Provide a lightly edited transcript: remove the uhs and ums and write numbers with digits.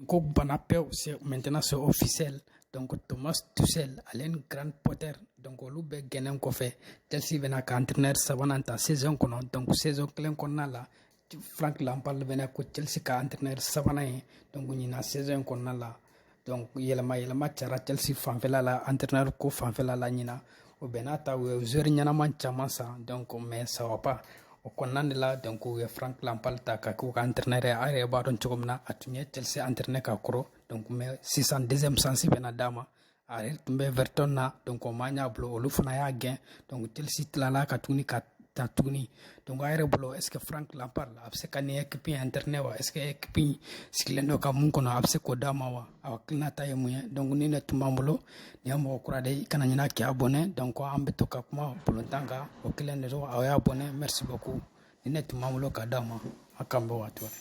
Ko bana pewu, c'est maintenant, c'est officiel. Donc Thomas Tuchel ale ni Graham Potter, donc olu bɛɛ gɛnnen kɔfɛ, Chelsea bɛna ka entraîneur sabanan ta saison kɔnɔ. Donc saison kelen kɔnɔna la, Frank Lampard bɛna ko Chelsea ka entraîneur sabanan ye. Donc ɲinan saison in kɔnɔna la, donc yɛlɛma yɛlɛma cayara Chelsea fanfɛla la, entraîneur ko fanfɛla la ɲinan. O bɛn n'a ta, u ye joueur ɲɛnama caman san, donc mais ça va pas. O kɔnɔna de la, donc u ye Frank Lampard ta ka k'u ka entraîneur ye. A yɛrɛ b'a dɔn cogo min na, a tun ye Chelsea entraîneur ka kɔrɔ, donc mais sisan deuxième chance bɛna d'a ma. A yɛrɛ tun bɛ Everton na, donc o ma ɲ'a bolo, olu fana y'a gɛn. Donc Chelsea tilala ka tuguni ka ta tuguni. Donc a yɛrɛ bolo, est ce que Frank Lampard a bɛ se ka nin équipe in entraîner wa? Est ce que équipe in sigilen don ka mun kɔnɔ, a bɛ se k'o d'a ma wa? A hakilina ta ye mun ye? Donc ni ne tun b'an bolo, nin ye mɔgɔ kura de ye, i kana ɲinɛ k'i abonné. Donc an bɛ to ka kuma balontan kan, o kelen de don. Aw y'a abonné, merci beaucoup. Ni ne tun b'an bolo ka d'a ma, a k'an bɛn waati wɛrɛ.